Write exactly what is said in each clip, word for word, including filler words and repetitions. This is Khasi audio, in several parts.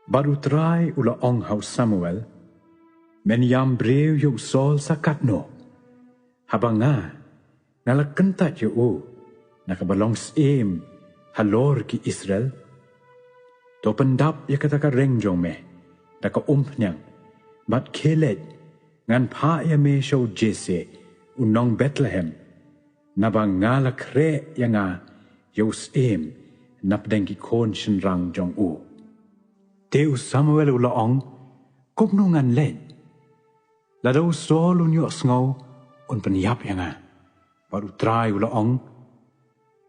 Bad U Trai u la ong ha u Samuel, Men ïam briew ïa u Saul sa katno? Haba nga, nga la kyntait ïa u na kaba long syiem halor ki Israel. To pyndap ïa kata ka reng jong me da ka umphniang, bad khie leit, ngan phah ïa me sha u Jesse u nong Bethlehem, naba nga la khreh ïa nga ïa u syiem napdeng ki khun shynrang jong u. Te u Samuel u la ong, Kumno ngan leit? Lada u Saul un ïohsngew, un pynïap ïa nga. Bad U Trai u la ong,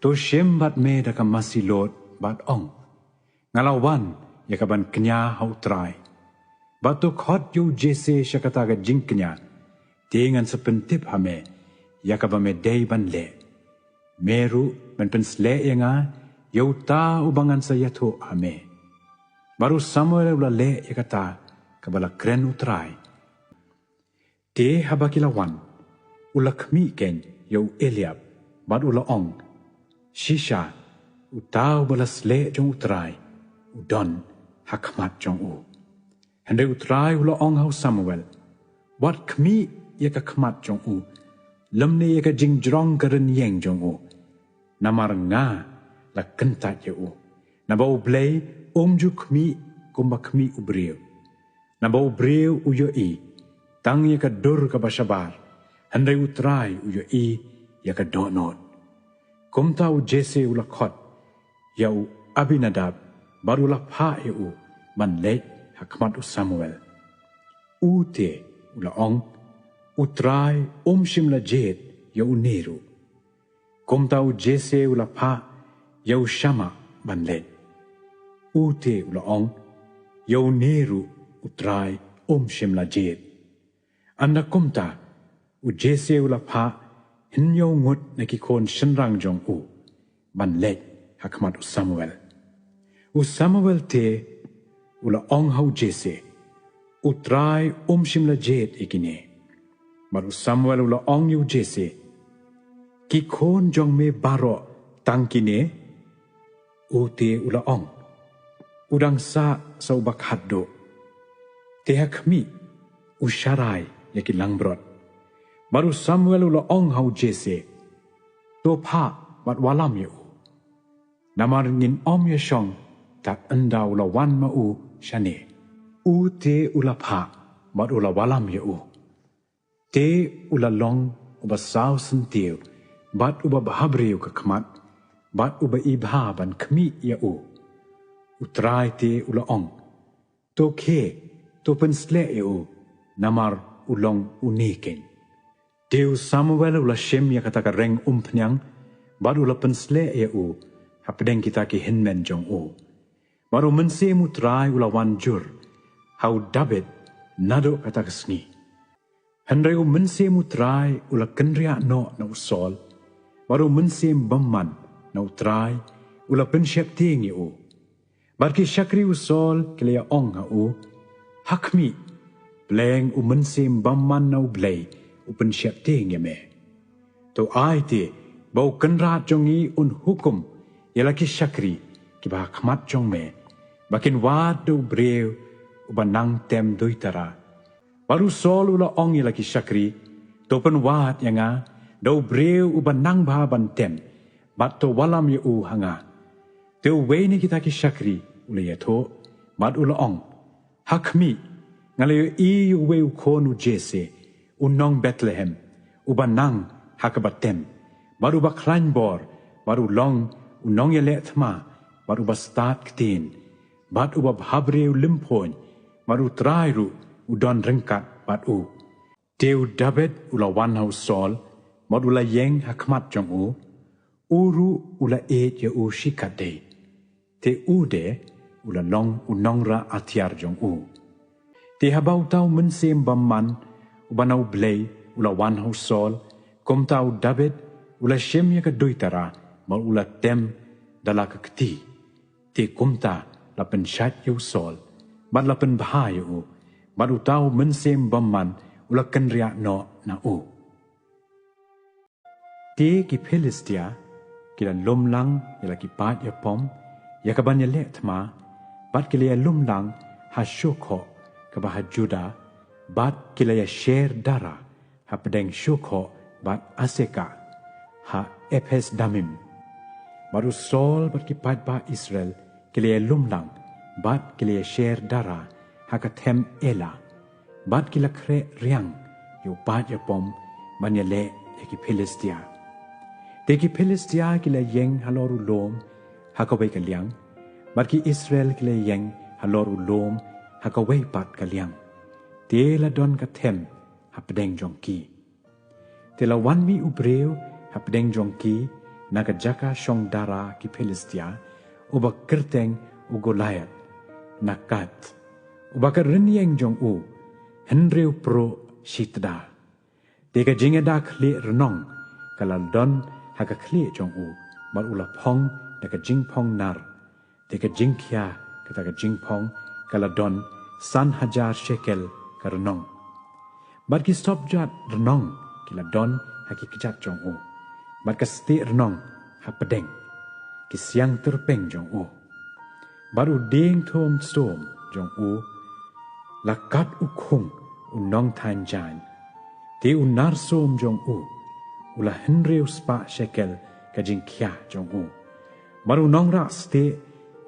To shim bad me da ka masi lud bad ong, Nga la wan ïa kaban kñia ha U Trai. Bad to khot ïa u Jesse sha kata ka jingkñia, te ngan sa pyntip ha me ïa kaba me dei ban leh. Me ruh men pynsleh ïa nga ïa uta uba ngan sa ïathuh ha me. Bad u Samuel u la leh ïa kata kaba la kren U Trai. Te haba ki la wan, u la khmih keiñ ïa u Eliab, bad u la ong, Shisha, uta uba la sleh jong U Trai u don ha khmat jong u. Hynrei U Trai u la ong ha u Samuel, Wat khmih ïa ka khmat jong u, lymne ïa ka jingjrong ka rynïeng jong u, namar nga la kyntait ïa u. Naba U Blei um ju khmih kumba khmih u briew. Naba u briew u ïohi tang ïa ka dur kaba shabar, hynrei U Trai u ïohi ïa ka dohnud. Kumta u Jesse u la khot ïa u Abinadab, bad u la phah ïa u ban leit ha khmat u Samuel. U te u la ong, U Trai um shym la jied ïa une ruh. Kumta u Jesse u la phah ïa u Shama ban leit. U te u la ong, Ïa une ruh U Trai um shym la jied. Ynda kumta, u Jesse u la phah hynñiew ngut na ki khun shynrang jong u ban leit ha khmat u Samuel. U Samuel te u la ong ha u Jesse, U Trai um shym la jied ïa kine. Bad u Samuel u la ong ïa u Jesse, Ki khun jong me baroh tang kine? U te u la ong, U dang sah sa uba khatduh. Te ha khmih, u sharai ïa ki langbrot. Bad u Samuel u la ong ha u Jesse, To phah bad wallam ïa u. Namar ngin ym ïashong tad ynda u la wan ma u shane. U te u la phah bad u la wallam ïa u. Te u la long uba saw syntiew bad uba bhabriew ka khmat, bad uba i bha ban khmih ïa u. U Trai te u la ong, To khie, to pynsleh ïa u, namar u long une keiñ. Te u Samuel u la shim ïa kata ka reng umphniang, bad u la pynsleh ïa u hapdeng kita ki hynmen jong u. Bad u Mynsiem U Trai u la wan jur ha u Dabid naduh kata ka sngi. Hynrei u Mynsiem U Trai u la kynriah noh na u Saul, bad u mynsiem bymman na U Trai u la pynsheptieng ïa u. Bad ki shakri u Saul ki la ïa ong ha u, Ha khmih, pleng u mynsiem bymman na U Blei u pynsheptieng ïa me. To ai te ba u kynrad jong ngi un hukum ïa la ki shakri kiba ha khmat jong me, ba kin wad da u briew uba nang tem duitara. Bad u Saul u la ong ïa la ki shakri, To pynwad ïa nga da u briew uba nang bha ban tem, bad to wallam ïa u ha nga. Te uwei na kita ki shakri u la ïathuh, bad u la ong, Ha khmih, nga la ïohi ïa uwei u khun u Jesse, u nong Bethlehem, uba nang ha kaba tem, bad uba khlaiñ bor, bad u long u nongïaleh thma, bad uba stad ktien, bad uba bhabriew lymphuiñ, bad U Trai ruh u don ryngkat bad u. Te u Dabid u la wan ha u Saul, bad u la ïeng ha khmat jong u, u ruh u la ïeit ïa u shikatdei. Te u de u la long u nongrah atiar jong u. Te haba uta u mynsiem bymman uba na U Blei u la wan ha u Saul, kumta u Dabid u la shim ïa ka duitara, bad u la tem da la ka kti. Te kumta la pynshait ïa u Saul, bad la pynbha ïa u, bad uta u mynsiem bymman u la kynriah noh na u. Te ki Philistia ki la lum lang ïa la ki paid ïapom ïa kaban ïaleh thma, bad ki la ïalum lang ha Sukkoth kaba ha Juda, bad ki la ïasher dara ha pdeng Sukkoth bad Aseka ha Ephes Damim. Bad u Saul bad ki paidbah Israel ki la ïalum lang bad ki la ïasher dara ha ka them Ela, bad ki la khreh riang ïa u paid ïapom ban ïaleh ïa ki Philistia. Te ki Philistia ki la ïeng halor u lum ha kawei ka liang, bad ki Israel ki la ïeng halor u lum ha kawei pat ka liang. Te la don ka them ha pdeng jong ki. Te la wan mih u briew ha pdeng jong ki na ka jaka shong dara ki Philistia, uba kyrteng u Goliath na Gath, uba ka rynïeng jong u hynriew pruh shi tda. Te ka jingïada khlieh rnong ka la don ha ka khlieh jong u, bad u la phong da ka jingphong nar. Te ka jingkhia kata ka jingphong ka la don san hajar shekel ka rnong. Bad ki sopjat rnong ki la don ha ki kjat jong u, bad ka stieh rnong ha pdeng ki siang tyrpeng jong u. Bad u dieng thum sum jong u la kat u khung u nongthaiñ jaiñ. Te u nar sum jong u u la hynriew spah shekel ka jingkhia jong u. Bad u nongrah stieh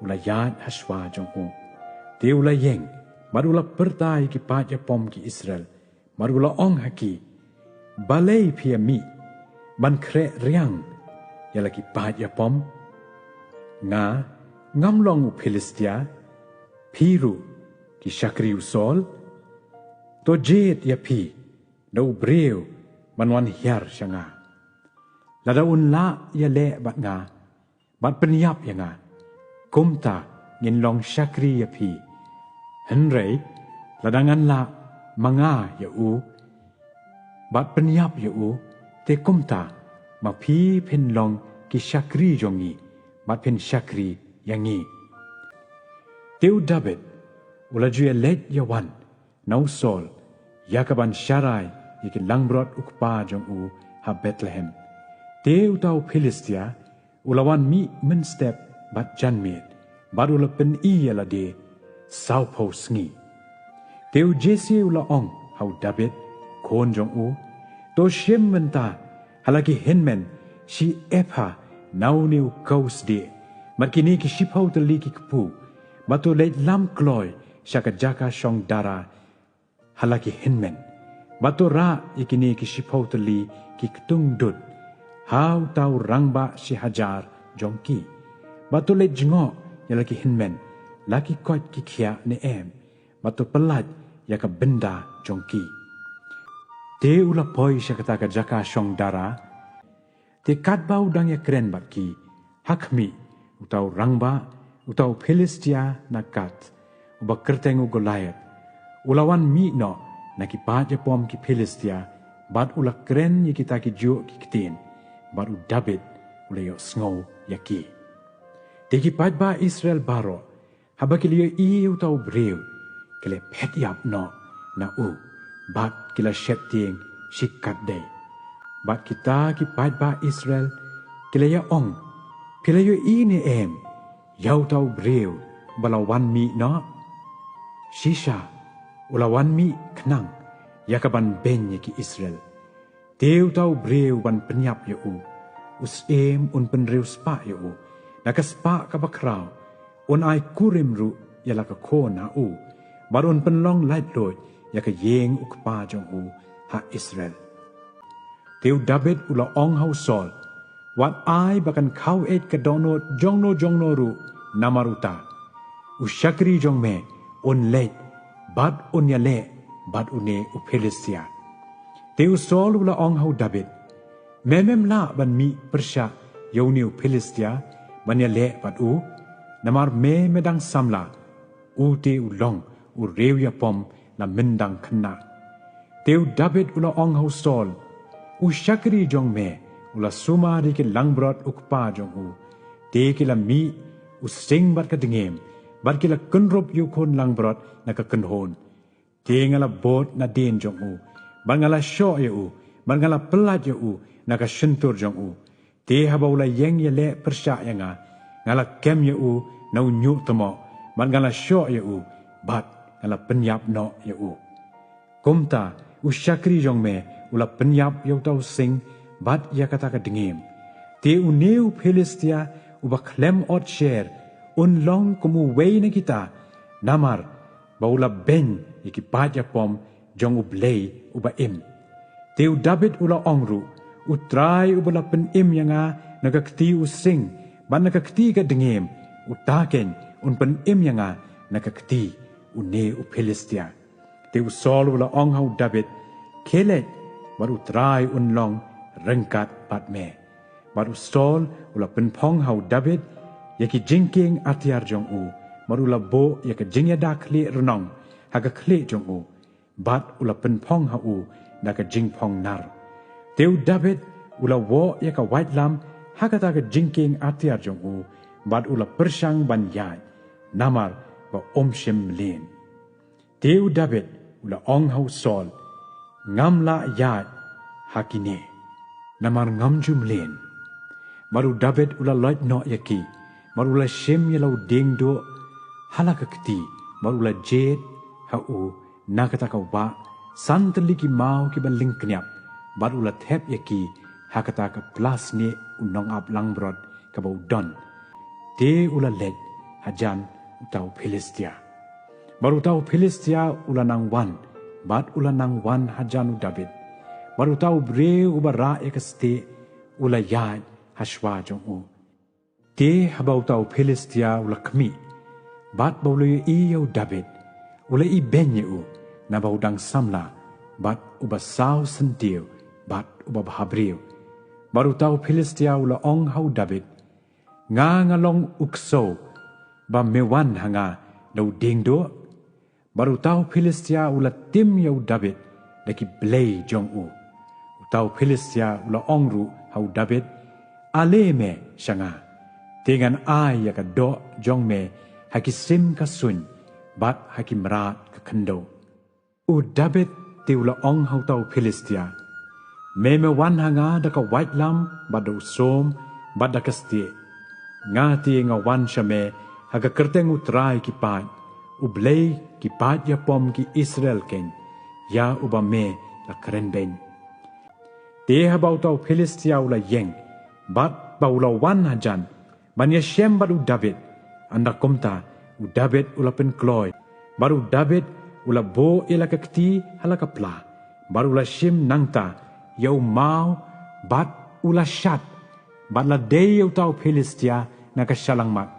u la ïaid ha shuwa jong u. Te u la ïeng bad u la pyrta ïa ki paid ïapom ki Israel, bad u la ong ha ki, balei phi ïa mih ban khreh riang ïa la ki paid ïapom? Nga ngam long u Philistia, phi ruh ki shakri u Saul? To jied ïa phi da u briew ban wan hiar sha nga. Lada un lah ïaleh bad nga bad pynïap ïa nga, kumta ngin long shakri ïa phi. Hynrei lada ngan lah ma nga ïa u bad pynïap ïa u, te kumta ma phi phin long ki shakri jong ngi bad phin shakri ïa ngi. Te u Dabid u la ju ïaleit ïa wan na u Saul ïa ka ban sharai ïa ki langbrot u kpa jong u ha Bethlehem. Te uta u Philistia u la wan mih mynstep bad janmiet, bad u la pyni ïa lade sawphew sngi. Te u Jesse u la ong ha u Dabid khun jong u, to shim mynta ha la ki hynmen shi epha na une u khaw sdieh, bad kine ki shiphew tylli ki kpu, bad to leit lam kloi sha ka jaka shong dara ha la ki hynmen, bad to rah ïa kine ki shiphew tylli ki ktung dud ha uta u rangbah shi hajar jong ki, bad to leit jngoh ïa la ki hynmen la ki koit ki khiah ne em, bad to pyllait ïa ka bynda jong ki. Te u la poi sha kata ka jaka shong dara. Te katba u dang ïakren bad ki, ha khmih, uta u rangbah uta u Philistia na Gath, uba kyrteng u Goliath, u la wan mih noh na ki paid ïapom ki Philistia, bad u la kren ïa kita ki juh ki ktien, bad u Dabid u la ïohsngew ïa ki. Te ki paidbah Israel baroh, haba ki la ïohi ïa uta u briew, ki la phet ïap noh na u, bad ki la sheptieng shikatdei. Bad kita ki paidbah Israel ki la ïa ong, phi la ïohi ne em ïa uta u briew ba la wan mih noh? Shisha u la wan mih khnang ïa ka ban beiñ ïa ki Israel. Te uta u briew ban pynïap ïa u, u syiem un pynriewspah ïa u na ka spah kaba khraw, un ai kurim ruh ïa la ka khun ha u, bad un pynlong laitluid ïa ka ïing u kpa jong u ha Israel. Te u Dabid u la ong ha u Saul, wat ai ba kan khaw eit ka dohnud jongno jongno ruh namar uta. U shakri jong me un leit bad un ïaleh bad une u Philistia. Te u Saul u la ong ha u Dabid, me mem lah ban mih pyrshah ïa une u Philistia ban ïaleh bad u, namar me me dang samla, u te u long u riew ïapom la myndang khynnah. Te u Dabid u la ong ha u Saul, u shakri jong me u la sumar ïa ki langbrot u kpa jong u. Te ki la mih u sing bad ka dngiem, bad ki la kynrup ïa u khun langbrot na ka kynhun. Te nga la bud nadien jong u, bad nga la shoh ïa u, bad nga la pyllait ïa u na ka shyntur jong u. Te haba u la ïeng ïaleh pyrshah ïa nga, nga la kem ïa u na u ñiuhtmoh, bad nga la shoh ïa u, bad nga la pynïap noh ïa u. Kumta u shakri jong me u la pynïap ïa uta u sing bad ïa kata ka dngiem. Te une u Philistia uba khlem ot sher un long kum uwei na kita, namar ba u la beiñ ïa ki paid ïapom jong U Blei uba im. Te u Dabid u la ong ruh, U Trai uba la pynim ïa nga na ka kti u sing bad na ka kti ka dngiem, uta keiñ un pynim ïa nga na ka kti une u Philistia. Te u Saul u la ong ha u Dabid, Khie leit, bad U Trai un long ryngkat bad me. Bad u Saul u la pynphong ha u Dabid ïa ki jingkieng atiar jong u, bad u la buh ïa ka jingïada khlieh rnong ha ka khlieh jong u, bad u la pynphong ha u da ka jingphong nar. Te u Dabid u la woh ïa ka waitlam ha kata ka jingkieng atiar jong u, bad u la pyrshang ban ïaid, namar ba um shym mlien. Te u Dabid u la ong ha u Saul, Ngam lah ïaid ha kine, namar ngam ju mlien. Bad u Dabid u la loit noh ïa ki, bad u la shim ïa la u dieng duh ha la ka kti, bad u la jied ha u na kata ka wah san tylli ki maw kiba lyngkniap, bad u la thep ïa ki ha kata ka pla snieh u nongap langbrot kaba u don. Te u la leit hajan uta u Philistia. Bad uta u Philistia u la nang wan, bad u la nang wan hajan u Dabid. Bad uta u briew uba rah ïa ka stieh u la ïaid ha shuwa jong u. Te haba uta u Philistia u la khmih, bad ba u la ïohi ïa u Dabid, u la ibeiñ ïa u, naba u dang samla, bad uba saw syntiew, bad uba bhabriew. Bad uta u Philistia u la ong ha u Dabid, Nga nga long u ksew, ba me wan ha nga da u dieng duh? Bad uta u Philistia u la tim ïa u Dabid da ki blei jong u. Uta u Philistia u la ong ruh ha u Dabid, Ale me sha nga, te ngan ai ïa ka doh jong me ha ki sim ka suiñ, bad ha ki mrad ka khyndew. U Dabid te u la ong ha uta u Philistia, Me me wan ha nga da ka waitlam, bad da u sum, bad da ka stieh. Nga te nga wan sha me ha ka kyrteng U Trai ki paid, U Blei ki paid ïapom ki Israel keiñ, ïa uba me la kren beiñ. Te haba uta u Philistia u la ïeng, bad ba u la wan hajan ban ïashem bad u Dabid, ynda kumta u Dabid u la pynkloi, bad u Dabid u la buh ïa la ka kti ha la ka pla, bad u la shim nangta ïa u maw, bad u la shad, bad la dei ïa uta u Philistia na ka shyllangmat.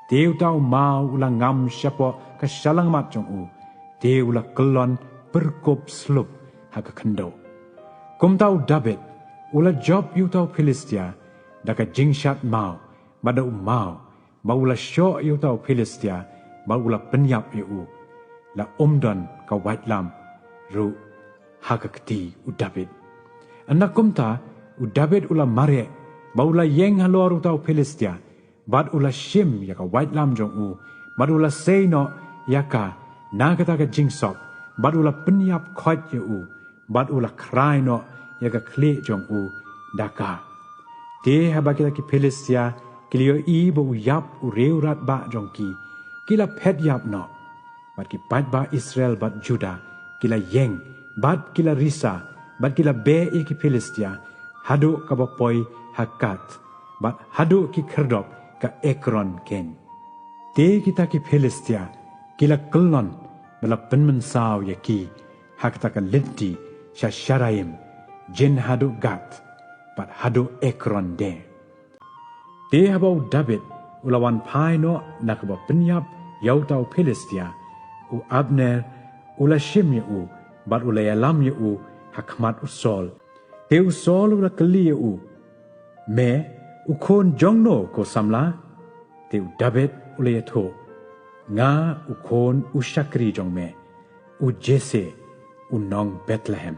Te uta u maw u la ngam shapoh ka shyllangmat jong u, te u la kyllon pyrkup slup ha ka khyndew. Kumta u Dabid u la jop ïa uta u Philistia da ka jingshad maw, bad da u maw, ba u la shoh ïa uta u Philistia, ba u la pynïap ïa u. La um don ka waitlam ruh ha ka kti u Dabid. Ynda kumta u Dabid u la mareh, ba u la ïeng halor uta u Philistia, bad u la shim ïa ka waitlam jong u, bad u la sei noh ïa ka na kata ka jingsop, bad u la pynïap khoit ïa u, bad u la khrai noh ïa ka khlieh jong u da ka. Te haba kita ki Philistia ki la ïohi ba u ïap u riew radbah jong ki, ki la phet ïap noh. Bad ki paidbah Israel bad Juda ki la ïeng, bad ki la risa, bad ki la beh ïa ki Philistia haduh kaba poi ha Gath, bad haduh ki khyrdop ka Ekron keiñ. Te kita ki Philistia ki la kyllon ba la pynmynsaw ïa ki ha kata ka lynti sha Sharaim, jin haduh Gath, bad haduh Ekron de. Te haba u Dabid u la wan phai noh na kaba pynïap ïa uta u Philistia, u Abner u la shim ïa u, bad u la ïalam ïa u ha khmat u Saul. Te u Saul u la kylli ïa u, Me u khun jong no ko samla? Te u Dabid u la ïathuh, Nga u khun u shakri jong me, u Jesse u nong Bethlehem.